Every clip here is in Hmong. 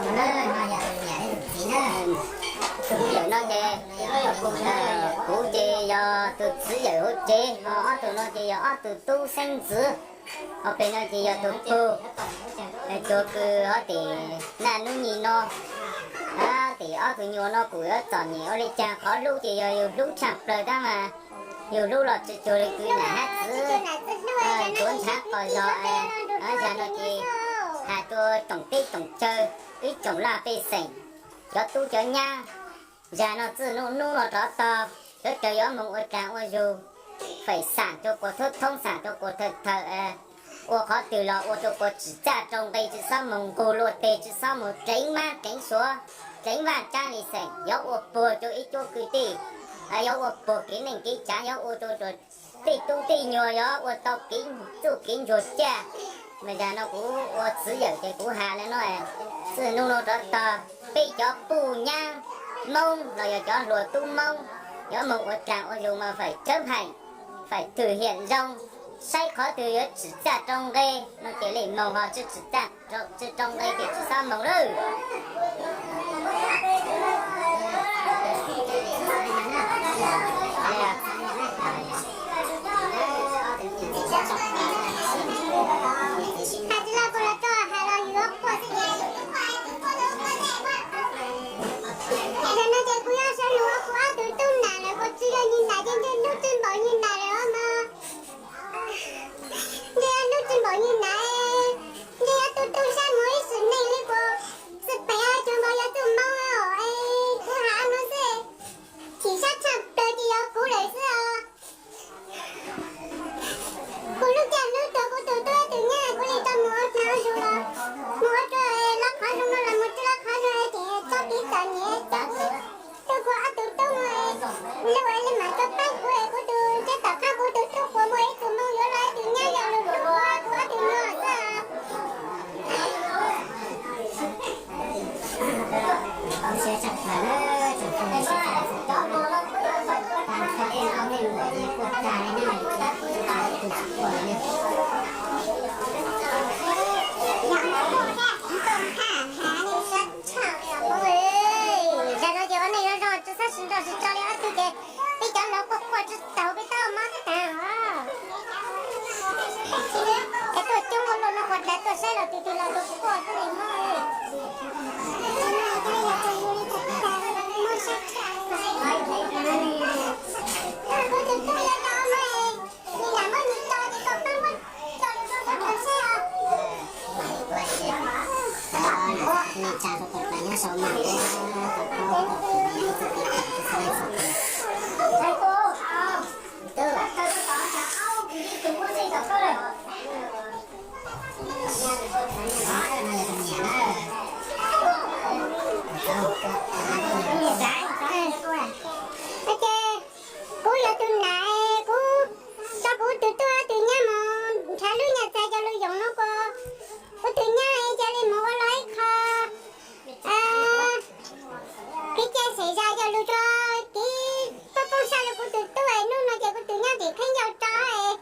Tus txiv yawm no ces, kuv ces yog tus txiv yawm hauv tsev, ho ob tug no ces yog ob tug tub xeeb ntxwv, ho pem no ces yog tus pug, tsuas kws ho tim naj nub nyim no, tim ob tug nyuas no kuj yuav txom nyem ua li cas, qhov hlub ces yog yus hlub tshaj plaws tab mas yus hlub los tsis cuag li kws nam hab txwv, tuav ntshav qos zog. Zag no ces has rua tsoom teb tsoom chaw, ib tsoom laj pej xeem, cov tub cov nyab, zag no txij nub nub no rov tog, cov caws yuav moog ua dlaag ua zug, feem xam rua kuas thoob thoob, xam rua kuas thawm thawm, ua qhov twg los ua rua kuas tsim txaj rau nqe, tsi xob moog nqug luag teg, tsi xob moog reev mab reev suav, reev vaaj tsab li xeem, yuav ua puag rua ib cuab kwv tij, yuav ua puag kev neej kev tsaav, yuav ua rua tej tub tej nyuas yuav ua tau kev txuj kev ntsuag caj. Mas zag no kuv ua txiv yawm ces kuv has le no, txij nub nua rov tog peb cov puj nyab Moob los yog cov hluas tub Moob yuav moog ua dlaag ua zug mas faim tshawb pheem, faim thwm hiam zoo, saib qhov twg yuav tsim txaj rau nqe no ces le moog, ho tsi tsim txaj tsi rau nqe ces tsi xob moog lawm. Has tsis laj puas los rau has los yuav quaj xwb ces. Tam no ces kuv yuav sawv lug ua kuv ob tug tub nam lawm, kuv tsis yog nyuag nam ces ntshe hnub twb npaum nyuag nam lawm os mas. Ntshe hnub twb npaum nyuag nam, ntshe yuav tu tu sab moog ib sim neej li kuv xwm peem, tsuas npaum yog tug Moob os. Kuv has no xwb, chim sab tshaj plaws ces yog kuv lawm xwb os. Kuv lub caij hlub tug kuv tug tub tug nyab, kuv li tau moog ua dlaag ua zug los moog ua rua lub qhov zoo no los moog rua lub qhov zoo ces txhob kev txom nyem, txhob tu kuv ob tug tub, lub ua li mas txhob pab kuv, kuv tug teb tom qab kuv tug tub puas muaj ib tug Moob yuav los ib tug nyab yog lug lug kuv ob tug no xwb. Zag no ces ua neej zoo zoo tsi xob sib nrauj sib tso li ob tug ces peb cov laus quaj quaj tsi taus peb tau mob tag os. Es tuaj coob ua luaj no quas dlav tuaj saib los tus twg los tus quaj xwb li mob. Kuv yog tus nam, kuv tso kuv tug tub tug nyab moog nrhav lub nyaj txag coj lug yoog no kuv, kuv tug nyab ca le moog ua lug ib qho kev cai xeem zag coj lug rua kev poob poob sab rua kuv tug tub es nub no ces kuv tug nyab tim kheeb yau tso es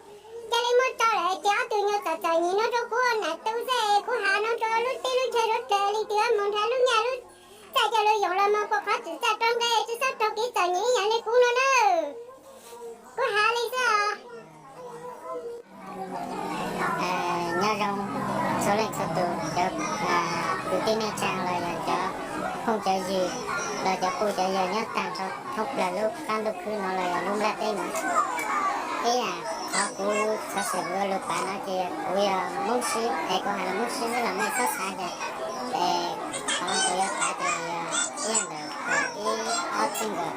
ca le muab tso lawm ces ob tug nyuas txom txom nyem no rua kuv ua nam tu xwb es kuv has no rua lub teb lub chaw suav dlawg leej twg moog nrhav lub nyaj lub txag coj lug yoog los moog kuas qhov tsim txaj rua nqe tsi xob raug kev txom nyem ib yam le kuv no na. Kuv has le xwb os. Nyob zoo txhua leej txhua tus, cov kwv tij neej tsaa los yog cov phooj cov ywg los cov puj cov yawg nyob taag nrho thoob plawg lub qab ntuj khwb no los yog lub nplaj teb no. Ib yam qhov kuv xov xwm kuv ua lug pav no ces kuv yog Moob Sib es kuv has lug Moob Sib xwb los mej txhob xav cas. Es qhov kuv yuav pav ces yog ib yam ntawm ib ob txheej nkawm,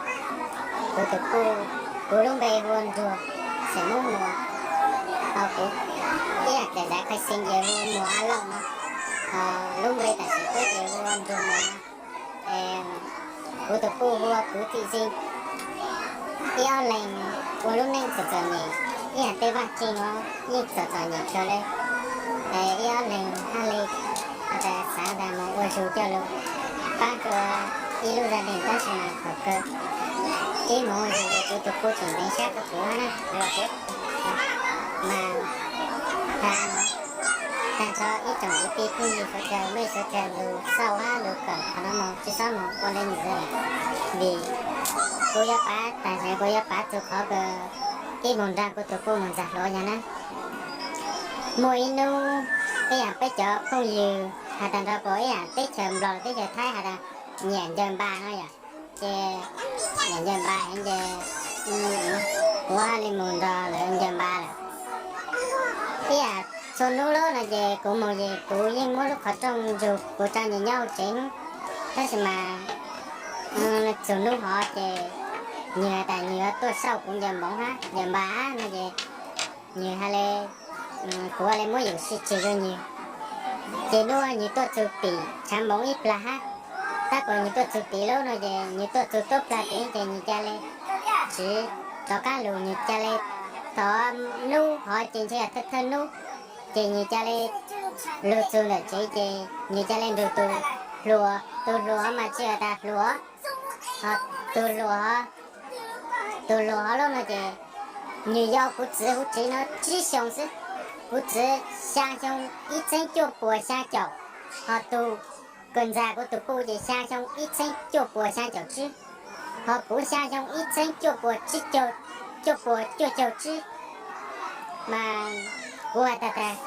kuv tus puj, kuv lub npe hu ua Nruag, xeem Moob Muas, ho kuv ib yam tes zaiv qhai xeev ces hu ua Muas A Lauj no, ho lub npe tam sim tuab ces hu ua Nruag Muas no. Kuv tus puj hu ua Kwv Tij Xeeb. Ib ob leeg ua lub neej txom txom nyem, ib yam tej vaaj tseeg no yeej txom txom nyem kawg le. Ib ob leeg hab le xav tas moog ua zug coj lug paab rua ib lub zag deeg tab sis mas thaum kawg ib moog ua zug es kuv tus puj tseem ntev sab rua kuv hab na, mas has Tag nrho ib tsoom kwv tij phooj ywg sawv daws, mej sawv daws lug xauj hab lug kawm qhov no moog, tsi xob moog ua le nwg lawm, vim kuv yuav pav, tam sim kuv yuav pav txug qhov kws ib moog nraag kuv tug puj moog ntxag hluas nyag na. Muaj ib nub, ib yaam peb cov phooj ywg has tas nrho puas ib yaam teb chaws Nplog teb chaws Thaib has tas nyiam ncaws npas no yom. Ces nyiam ncaws npas heev ces kuv hab le moog nrog lawv ncaws npas lawm. Ib yaam txhua nub lub no ces kuv moog ces kuv yeej muab lub qhov rooj nrug kuv rau nwg nyob hauv tsev hnub, tab sis mas txug nub hov ces nwg has tas nwg yuav tuaj xauj kuv ncaws npoov hab ncaws npas no ces nwg has le, kuv has le muab yum sij tseg rua nwg. Ces nub nwg tuaj txug tim tshav npoov ib plag hab, tab kuas nwg tuaj txug tim lub no ces nwg tuaj txug tuab plag tim ces nwg ca le tsiv rov qaab lug, nwg ca le, thaum nub hov ces ntshe yog thawj thawj nub, ces nwg ca le lug txug ntawm tsev ces nwg ca le nrug tug hluas, tug hluas mas tsi has tas hluas, tug hluas, tug hluas hov lub no ces nwg yau kuv txiv huv tsev no tsib xyoo xwb. Kuv txiv xyaa xyoo ib txheeb cuaj puas xyaa caum, ho tug kws ntxag kuv tug puj ces xyaa xyoo ib txheeb cuaj puas xyaa caum tsib, ho kuv xyaa xyoo ib txheeb cuaj puas tsib caug, cuaj puas cuaj caug tsib. Mas kuv has tas tas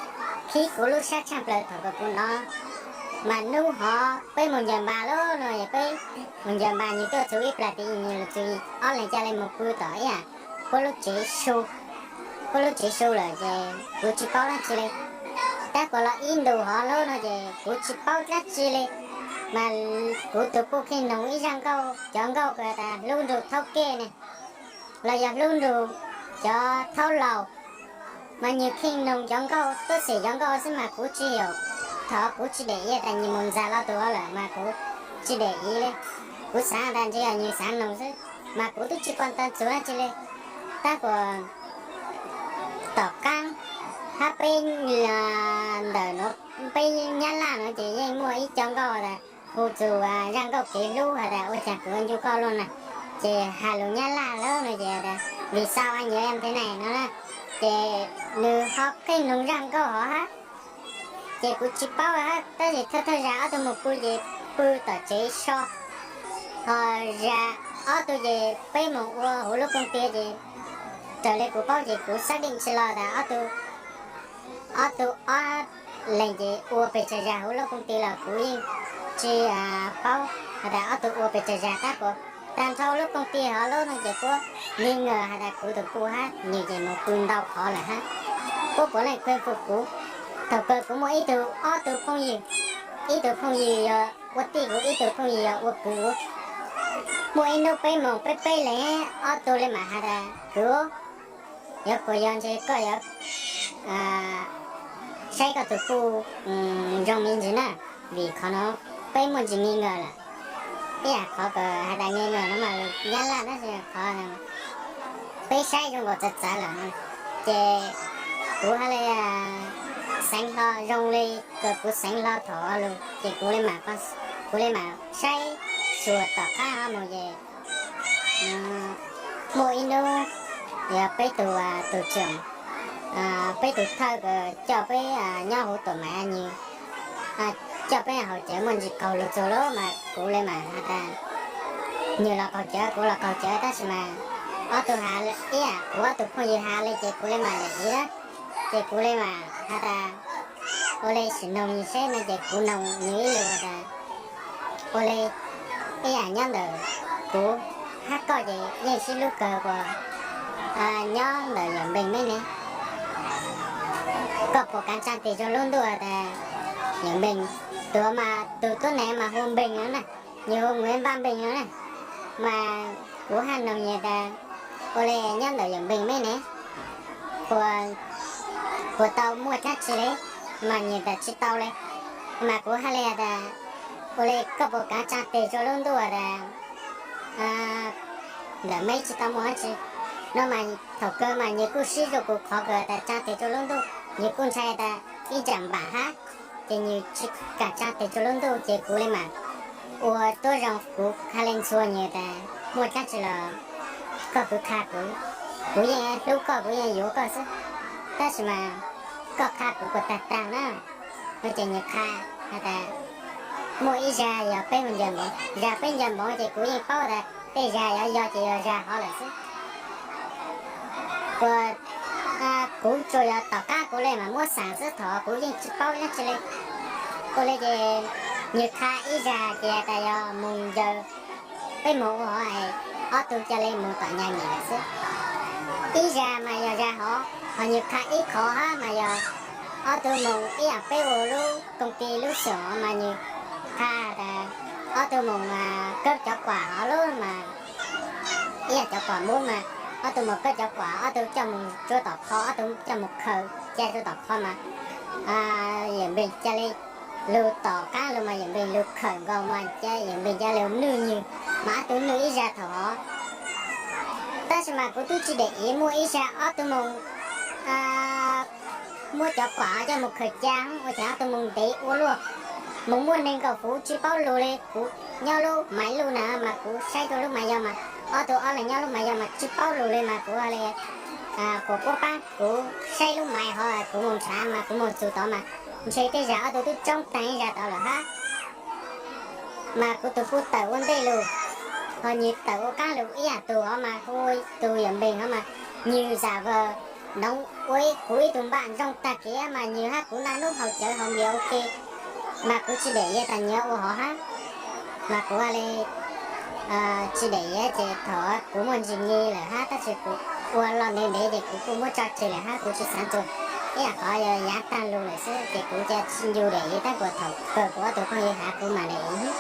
khib kuv lub sab tshaaj plawg thaum kws kuv nov. Mas nub hov peb moog ncaws npas lub no, peb moog ncaws npas nwg tuaj txug ib plag tim nwg lug txug ob leeg ca le moog pw tom ib yam puab lub tsev su, puab lub tsev su lawm ces kuv tsi paub dlaab tsi le. Tab kuas los ib ntus hov lub no ces kuv tsi paub dlaab tsi le, mas kuv tug puj kheej noog ib zaj nkauj, cov nkauj kws tas hlub nrug thaub kej ne, los yog hlub nrug cov thaub laus, mas nwg kheej noog cov nkauj, tuab xeem cov nkauj xwb mas kuv tsi, thaum kuv tsi dam iv tas nwg moog ntxag lo tug lawm mas kuv tsi dam iv le. Kuv xaav tas ntshe yog nwg xaav noog xwb, mas kuv tub tsi pom tau txug dlaab tsi le. Tab kuas tom qaab hab peb ntawm nuav, peb Nyab Laj nuav ces yeej muaj ib co nkauj tas hu txug zaj nkauj kev hlub has tas Ua Caag Kuv Ncu Koj Luaj na, ces has lug Nyab Laj lawm no ces tas Vì Sao Anh Nhớ Em Thế Này no na, ces nwg ho qeej noog zaj nkauj hov hab. Ces kuv tsi paub hab, tab sis thawj thawj zag ob tug moog pw ces pw tom tsev so, ho zag ob tug ces peb moog ua huv lub koog ti ces raws le kuv paub ces kuv xab deej tsi los tas ob tug, ob tug ob leeg ces ua pes tsawg zag huv lub koog ti los kuv yeej tsi paub has tas ob tug ua pes tsawg zag tab kuas tag nrho lub koog ti hov lub no ces puab nghi ngờ has tas kuv tug puj hab nwg ces moog pw ntau qhov lawm hab, puab puav leej qhia kuv. Thaum kawg kuv muaj ib tug, ob tug phooj ywg, ib tug phooj ywg yog ua tij kuv, ib tug phooj ywg yog ua kwv kuv. Muaj ib hnub peb moog peb peb leeg, ob tug le maam has tas kwv, yuav kuas yog ntshe koj yuav saib koj tug puj zoo me ntsis na, vim qhov no peb muaj ntsis nghi ngờ lawm. Ib yam qhov kws has tas nghi ngờ no mas Nyab Laj tab sis qhov peb saib zoo nkaus txawv txawv lawm no, ces kuv ha le xeev hlo zoo li kws kuv xeev hlo thaum lug ces kuv le maam, kuv le maam saib xuas tom qab ho mus ces muaj ib hnub yog peb tug, tug tseem, peb tug thawj kws coj peb nyob huv tuam maam nwg coj peb haus cawv muaj ntsis qaug lug txug lub mas kuv le maam has tas nwg los qaug cawv kuv los qaug cawv tab sis mas ob tug has ib yam kuv ob tug phooj ywg has le ces kuv le maam dam iv lawm. Ces kuv le maam has tas ua le sim noog nwg seb no ces kuv noog nwg ib lus tas ua le ib yam nyob ntawm kuv hab koj ces yeej sib hlub kawg uas nyob ntawm Yawm Npeeg meb ne, koj puas kav tsaa tes rua lub ntuj tas Yawm Npeeg, tuav mas tug tuab neeg mas hu Npeeg no na, nwg hu Npeeg no na. Mas kuv haj noog nwg tas ua le nyob ntawm Yawm Npeeg meb ne puas tau muaj dlaab tsi le, mas nwg tas tsi tau le. Mas kuv haj le has tas ua le koj puas kav tsaa tes rua lub ntuj tas ntawm meb tsi tau muaj dlaab tsi no. Mas thaum kawg mas nwg kuj sib zug kuv qhov kws tas tsaa tes rua lub ntuj, nwg kuj ntshai tas ib nraam npaam hab, ces nwg tsi kam tsaa tes rua lub ntuj ces kuv le maam ua tuab zoo kuv haj le ntxhua nwg tas muaj dlaab tsi los koj kwv qha kuv, kuv yeej hlub koj kuv yeej yuav koj xwb, tab sis mas koj qha kuv puas tag tag na. Ces nws qha has tas muaj ib zaj yog peb mus ncaws npoov, zaj peb ncaws npoov ces kuv yeej paub tas tej zaj yuav yog ces yog zaj hov lawm xwb. Kuas kuv tsuas yog tom qab kuv li mas muab xaam xwb, thaum kuv yeej tsis paub dab tsi li. Ua li ces nws qha ib zaj ces tas yog mus ncaws, peb mus ua hov es ob tug cia li mus tom nyas nyem lawm xwb. Ib zaj mas yog zaj hov, ho nws qha ib qho hab mas yog ob tug mus ib yam peb ua lub koom ti lub xyoos mas nws qha tas ob tug mus kawb cov kuam hov lub mas ib yam cov kuam mub mas ob tug mus kawb cov kuam, ob tug coj mus tsuab tom qhov, ob tug coj mus khaws ca tsuab tom qhov mas yawm npeeg ca li lug tom qaab lug mas yawm npeeg lug khawm nkaus mas ca yawm npeeg ca li nwj nywg, mas ob tug nwj ib zaj thaum hov. Tab sis mas kuv tub tsis dam iv, muaj ib zaj ob tug mus muab cov kuam coj mus khaws ca, ua cas ob tug mus ntev ua luaj, mus muaj neeg nkaum fuv tsis paub lug li. Kuv nyob lub Maiv Luj na mas kuv saib rua lub Maiv Yog mas ob tug ob leeg nyob lub Maiv Yog mas tsis paub lug li mas kuv li quas puab paab kuv saib lub Maiv hov, kuv mus nrhav mas kuv mus txug tod mas ntshe tej zag ob tug tub tsoob taag ib zaj tod lawm hab. Mas kuv tus puj tawm ua ntej lug, ho nwg tawm ua qaab lug ib yam tug hov mas hu tus yawm npeeg hov mas nwg zam vawg noov ua kuv ib tug npaj ntsoog taag kev mas nwg hab kuv naj nub haus cawv haus npias ua ke, mas kuv tsis dam iv tas nwg ua hov hab. Mas kuv li tsis dam iv ces thaum kuv muaj ntsis nyeg lawm hab, tab sis kuv ua los ntev ntev ces kuv kuj muab tso tseg lawm hab, kuv tsis xaav txug ib yam qhov yog yaav taag lug lawm xwb ces kuv ca tsis ncu dam iv, tab kuas thaum kawg kuv ob tug phooj ywg has kuv mam dam iv.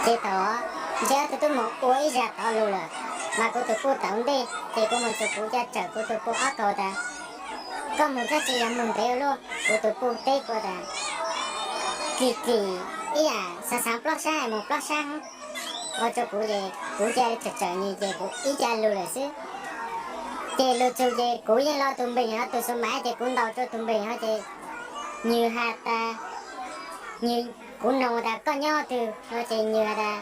Ces thaum ntshe ob tug tub mus ua ib zag tod lug lawm, mas kuv tus puj tawm ua ntej ces kuv mus txug kuv ca tsawm kuv tus puj ob kaug tas koj mus dlaab tsi yog mus ntev ua luaj? Kuv tus puj teb kuv tas kim kim ib yam xaav xaav plob sab es mus plob sab hab. Ua rua kuv ces kuv ca tsawm tsawm nwg ces kuv ib ca lug lawm xwb. Ces lug txug ces kuv yeej lo tus npeeg hov, tus xu mav ces kuv ntaus rua tus npeeg hov ces nwg has tas, nwg, kuv noog tas koj nyob twg no ces nwg has tas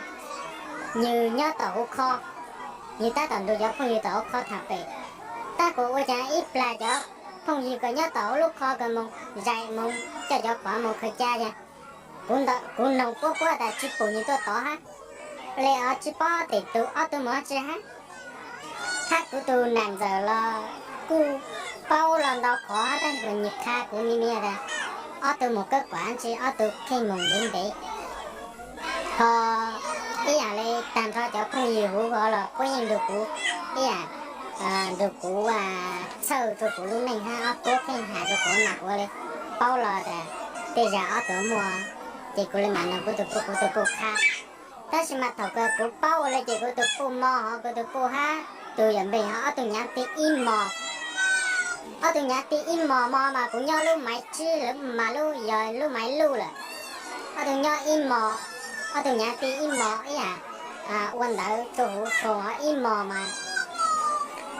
nwg nyob tom huv qho, nwg tab tom nrug cov phooj ywg tom huv qho tham pem. Tab kuas ua caag ib plag cov phooj ywg kws nyob tom huv lub qho kws moog zais moog coj cov kuam moog khaws ca, kuv noog puab puab tas tsis pum nwg tuaj tod hab, le tsis paub tes tug ob tug moog dlaab tsi hab. Hab kuv tus nam ntxawm los kuj paub los ntau qhov hab, tab sis nwg qha kuv me me tas ob tug moog kawb kuam dlaab tsi, ob tug kheej moog ntev ntev. Ho ib yam li taag nrho cov phooj ywg huv hov los puab yeej nrug kuv ib yam, nrug kuv txhawj rua kuv lub neej hab, ob puab kheej has rua kuv mas kuv ua li paub los tas tej zag ob tug muaj, ces kuv li mam noog kuv tus puj, kuv tus puj qha. Tab sis mas thaum kws kuv paub ua li ces kuv tus puj mo hov, kuv tus puj hab tus yawm npeeg hov ob tug nyaav ti ib mos. Ob tug nyaav ti ib mos mo mas kuv nyob lub Maiv Tswb lawm mas lub yog lub Maiv Luj lawm. Ob tug nyob ib mos, ob tug nyaav ti ib mos ib yam, ua ntawv rua huv tshoo ib mos mas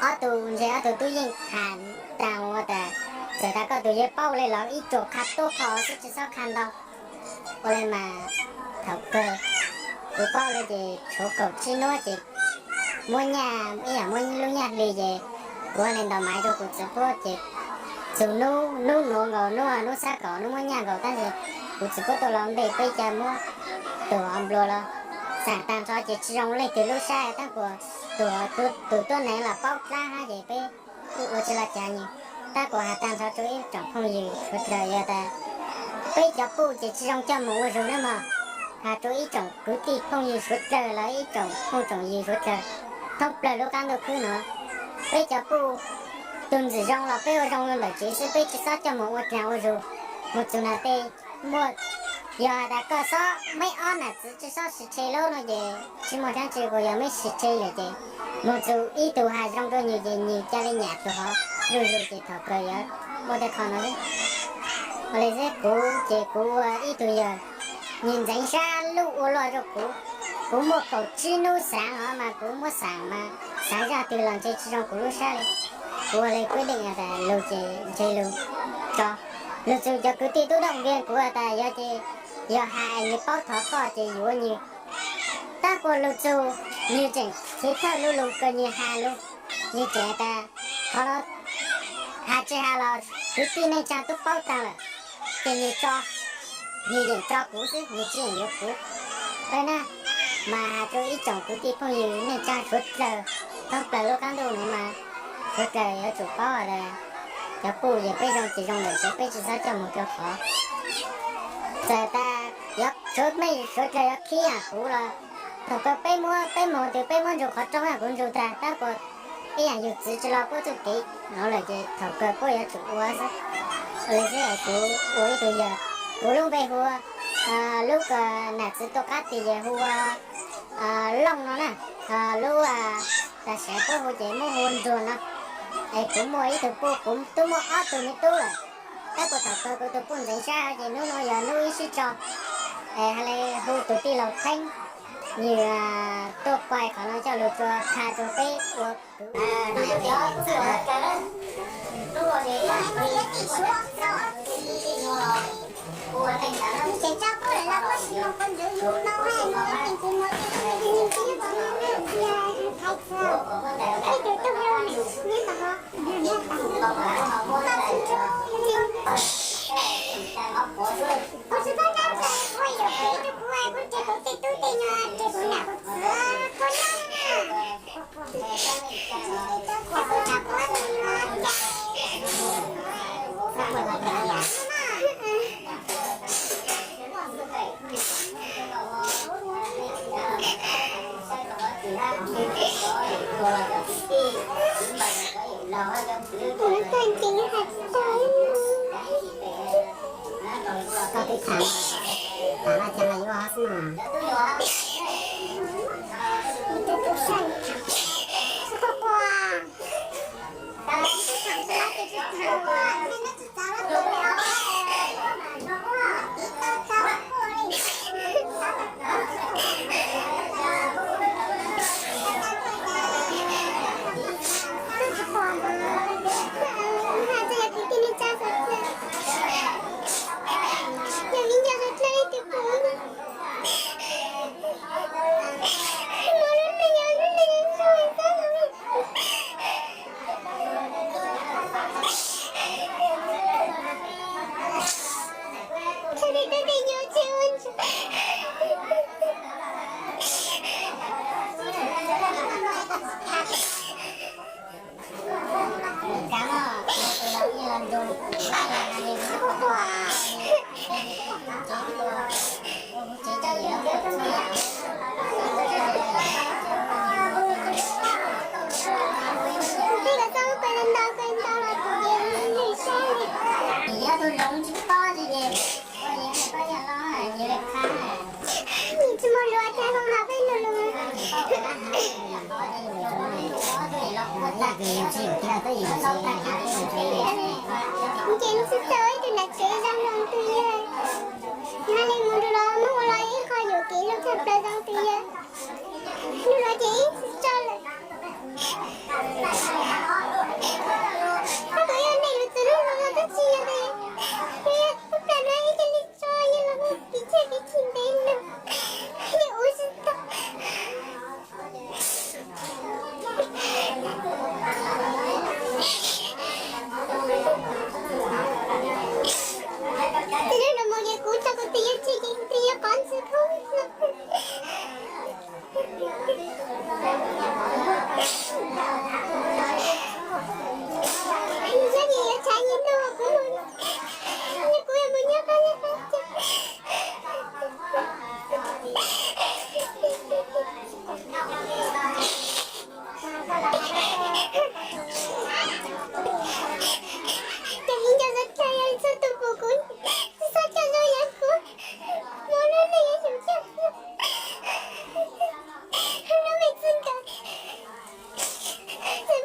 ob tug ntshe ob tug tub yeej has taag ua tas, txawm tas koj tus yawg paub le los ib tsuas qha tuab qho xwb tsis xob qha ntau. Ua li mas thaum kawg kuv paub lawm ces tshuav kaum tsib nub ces muab nyaj ib yam muab lub nyaj hli ces kuv li ntaus maiv rua kuv txiv puab ces txug nub, nub nuav nkaus nub, nub xab kaum nub muab nyaj nkaus tab sis kuv txiv puab tuaj los ntej peb ca muab tus hov nplua los. Xaam taag nrho ces tsis zoo leej twg lub sab tab kuas tus, tus tuab neeg los paub dlaab hab ces peb kuj ua tsis lug caag nyem. Tab kuas has taag nrho rua ib tsoom phooj ywg suav dlawg yog tas peb cov puj ces tsis zoo coj moog ua zug nawb mog. Has rua ib tsoom kwv tij phooj ywg suav dlawg los ib tsoom phooj tsoom ywg suav dlawg thoob plawg lub qaab ntuj khwb nuav, peb cov puj tug ntxim zoo los peb ua zoo ntawm tsev xwb, peb tsis xob coj moog ua dlaag ua zug. Moog txug nam tej muaj, yog has tas koj xob, meb ob nam txiv tsis xob sib tshe lub no ces tsis muaj dlaab tsi, kuas yog meb sib tshe lawm ces moog txug ib tug has zoo rua nwg ces nwg ca le nyam tug hov zuj zug ces thaum kawg yuav muaj tej qho no xwb. Ua li xwb kuv ces kuv ua ib tug yawg, nwg ntxeev sab lub ua luaj rua kuv. Kuv muaj kaum tsib nub xaav hov mas kuv muab xaam mas xaav zaj twg los ntshe tsis zoo kuv lub sab li. Kuv ua li kuj deem tas lug ces ntshe lug tso. Lug txug cov kwv tij tub dooj viag kuv tas yog ces, yog has nwg paub thov koj ces yuav nwg. Tab kuas lug txug nwg tseem txiv thawj lug lug kws nwg has lug, nwg tseem tas qhov has tsis has los kwv tij neej tsaa tub paub taag lawm, ces nwg tso. Nws yeem tso kuv xwb, nws tsis yeem yuav kuv. Peb na, mas hais rau ib tsoom kwv tij phooj ywg neej tsa suav dlawg, thoob plaws lub qab ntuj no mas suav dlawg yuav tsum paub tias cov puj yog peb zoo tsis zoo lawm ces peb tsis txhob coj mus rau qhov. Txawm tas yuav suav dlawg yuav khib yam kuv los thaum kawg peb muab, peb mus twg peb muab ntsug qhov rooj, kuv ntsug tag tab puas ib yam yus txwv tsis los puab txuj kev no lawm ces thaum kawg puab yuav tsum ua xwb. Ua li xwb es kuv ua ib tug yawg, kuv lub npe hu ua, lub ko nam txwv tuaj qab tis ces hu ua Looj no na, lub tag sim puab hu ces muab hu ua Ntsuag no. Es kuv muaj ib tug puj, kuv twb muaj ob tug me tub lawm, tab puas thaum kawg kuv tus puj ntxeev sab ces hnub no yog hnub ib sib tso. Es hais li hu tus tij laug Theeb, nws tuaj pais qhov no coj lug tso qha rau peb ua kwv. Koj twb tham, tham los cas los yuav xwb mas. Tij laug Xab Paj ntau kawg ntau los tus ces nws saib li. Yog tus zoo tsis paub ces, nws tsis muaj lus tag los hais peb lus lus. Ces nws txawj txawj ib tug nam tsev zoo zoo tus yawg. Nws hais li mus rau los muab ua los ib qho yuam kev zoo tshaj plaws zoo tus yawg. Nws los ces ib txwm tso lawm. Tab kuv yog nej lus txwv lub lus los twb tsis yog tias, yog tus plam no ib ce li tso yog los mus kev caj kev chim ntev lawm, yog ua tsis tau. Tus no los mus ces kuv tso kuv tus yawg tseg ces kuv tus yawg qov ntxwg khaub no. Nyob ces yuav tshav nyiaj ntuj kuv mus, nyob kuv yuav mus nyob qab nyob qab ces. Cov viv ncaus txhua tsav yog txhua tus pum kuv, txhua tsav zoo yam kuv, mus lub neej yuav tsum coj, lub me txij nkawm, txawm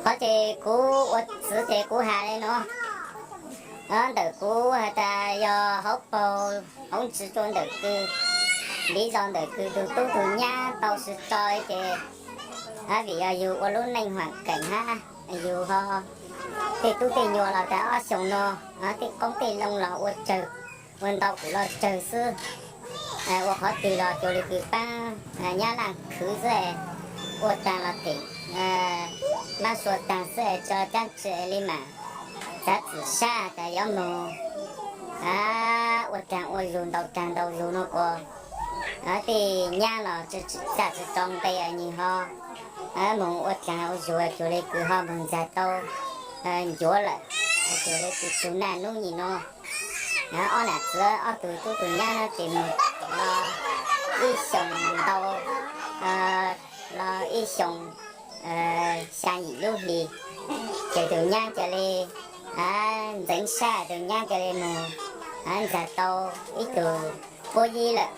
Qhov ces kuv ua txwv ces kuv has li no. Ntawm kuv has tas yog hauv paus hauv ntsis rau ntawm kws, ntiv zos ntawm kws tus tub tus nyab tau sib tso ces, vim yog yus ua lub neej huam keem hab yus ho tej tub tej nyuas los tas ob xyoos no tej qoob tej loo los ua tsawg, ua ntau kuv los tsawg xwb. Ua qhov twg los cuag li kws paab nyab laaj khwv xwb, ua taag los tem mab sua taag xwb, tso caab tsi li mas txav txim sab tas yuav moog ua raag ua zug ntau raag ntau zug no kuas tej nyab los tsi txaj tsi tso nqe nwg ho moog ua raag ua zug cuag li kws ho moog ntxag tau ncuav lawm, cuag li kws tug naj nub nyim no ob nam txiv ob tug tub tug nyab no ces moog los ib xyoos ntau los ib xyoos xya yim lub hlis, ces tug nyab ca li ntxeev sab, tug nyab ca li moog ntxag tau ib tug puab yib lawm.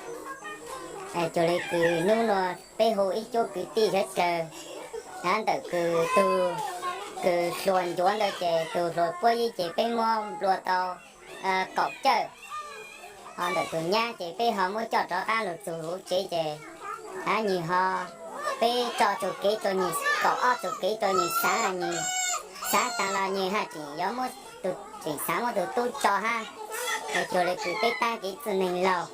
Cuag li kws nub nua peb hu ib cuab kwv tij sawv dlawg, ntawm kws tug kws hluas ncuav ntawd ces tug hluas puab yib ces peb muab nplua tau kaum cawj. Ho ntawm tug nyab ces peb ho muab coj rov qab lug txug huv tsev ces, ab, nwg ho, peb tso txuj kev rua nwg, kaum ob txuj kev rua nwg xaav, nwg xaav taag los nwg haj tseem yuav muab tug, tseem xaav muab tug tub tso hab. Cuag li kws peb taab kev txwj neeg laug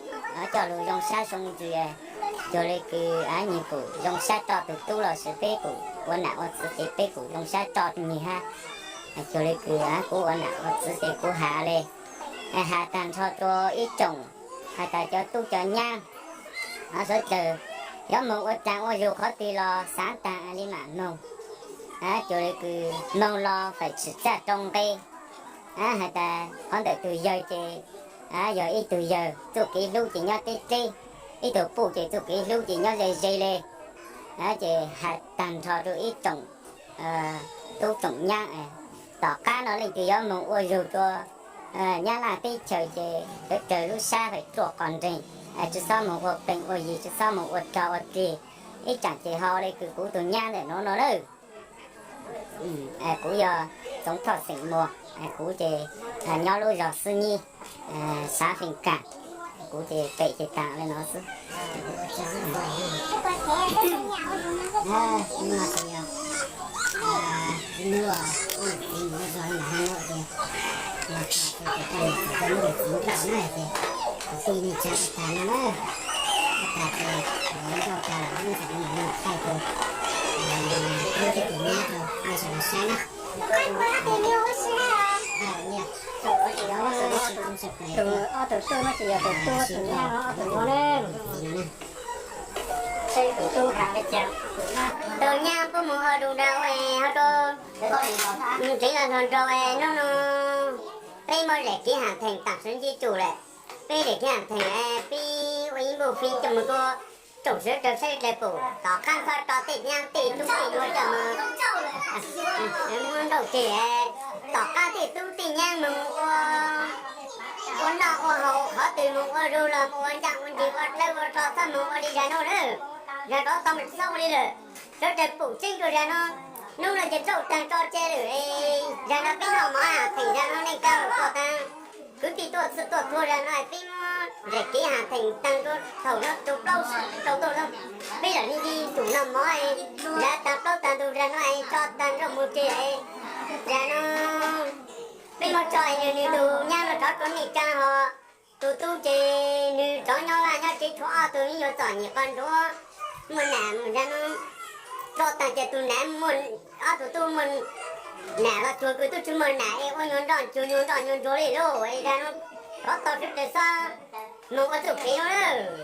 coj lug zoo sab zoo ntsws, cuag li kws nwg kuj zoo sab tso tug tub lossis peb kuj ua nam ua txiv ces peb kuj zoo sab tso nwg hab. Cuag li kws kuv ua nam ua txiv ces kuv has le, has taag nrho rua ib tsoom, has tas cov tub cov nyab sawv dlawg yuav moog ua raag ua zug qhov twg los xaav taag li mam moog. Cuag li kws moog los faim tsim txaj rau nqe. Has tas qhov ntawm tug yawg ces yog ib tug yawg txuj kev hlub ces nyob teb teb, ib tug puj ces txuj kev hlub ces nyob ze ze le. Ces has taag nrho rua ib tsoom tub tsoom nyab, tom qab no leej twg yuav moog ua zug rua Nyab Laj teb chaws ces sawv dlawg lub sab faim ruaj qos nreeg, tsi xob moog ua peem ua yig, tsi xob moog ua rog ua rig. Ib tsaam ces ho le kws kuv tug nyab ntawm nuav no lawm. Kuv yog Txoov Thoj xeem Muas, kuv ces nyob lub zog Xwb Nyib, xav Feej Kaam, kuv ces pem ces taag le no xwb. Tus ob tug tub no ces yog tus tub, tus nyab, ob tug nyab puab moog ua du dau es ho rua ntxiv los nrog nrau es nub nua peb muab zem kev haam theem taam sim ntsib tug lawm. Peb zem kev haam theem, peb ua ib npuj fib coj moog rua Tsoom sawv daws saib dlej pum, tom qab ntxhov rau tej nyab tej tub tej nyuag coj mus muab nrauj tseg, tom qab tej tub tej nyab mus ua, ua noj ua haus, qhov twg mus ua zug los mus ua ncaj ua ncees ua dlawb ua rog txhob mus ua li zag no lawm. Zag rov tau mas txhob ua li lawm. Sawv daws pum tseeb rau zag no, hnub no ces nrauj tag tso tseg lawm. Zag no peb noj mov has theem zag no neej tsa tuaj tag, kwv tij tuaj txhua tuaj txhua zag no peb muab zam kev has theem tag rau thaum no rau plaub rau tuaj, peb lam li li tus noj mov, zag tag plaub tag ntug zag no tso tag nrauj mus tseg. Zag no peb muab tso nws tus nyab no rov rau neej tsa ho, tus tub ces nws rov nyob vaj nyob tsev tshuav ob tug me nyuam txom nyem qhov ntsuav, muaj nam zag no tso tag ces tus nam muaj, ob tug tub muaj nam los tsuag kws tub tsis muaj nam es ua nyuag nroj tsuag nyuag nroj nyuag ntsuag li lauj. Zag no rov tau sawv daws txhob mus ua txuj kev no lawm.